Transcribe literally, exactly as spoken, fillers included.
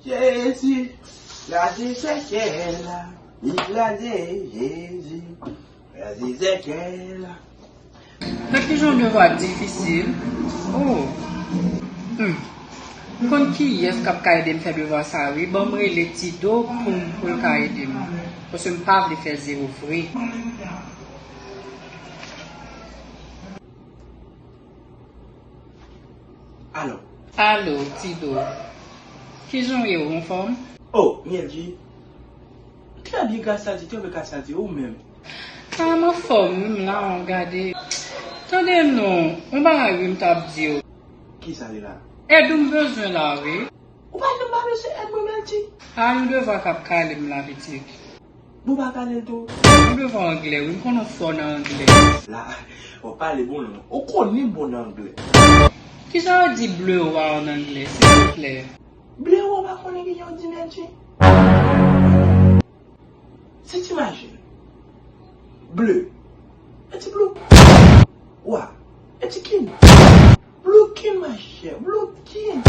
Jezi kraze sèkèy la, li kraze Jezi kraze sèkèy la. Nan ki jan devwa difisil? Oh. Hmm. M konn kiyès k ap ka ede m fè devwa sa, wi. Ban m rele Tido pou m, pou l ka ede m. Paske m pa vle fè zewo vre. Alo. Alo, Tido. Kijan w ye, ou anfòm? Oh, Miel G. Trè byen, gras a Dye, trè byen, gras a Dye, ou menm? Ah, m anfòm, wi, m la, w gade. Tande non, yon bagay, wi, m t ap di w. Kisa li la? Èd ou m bezwen la, wi. Ou pa janm pa bezwen èd mwen, Miel G. Ah, yon devwa k ap kale m la, pitit. Bon, pa kale l tou. Yon devwa anglè, wi, m konnen w fò nan anglè. La, w ap pale bon lang. Ou konnen m bon nan anglè. Kijan yo di bleu a an anglè, silvouplè? Bleu a, ou pa konnen kijan yo di, Miel G? Si tu imagines bleu, e ti blue. Wa, e ti kin. Blue kin, ma chère, blue kin.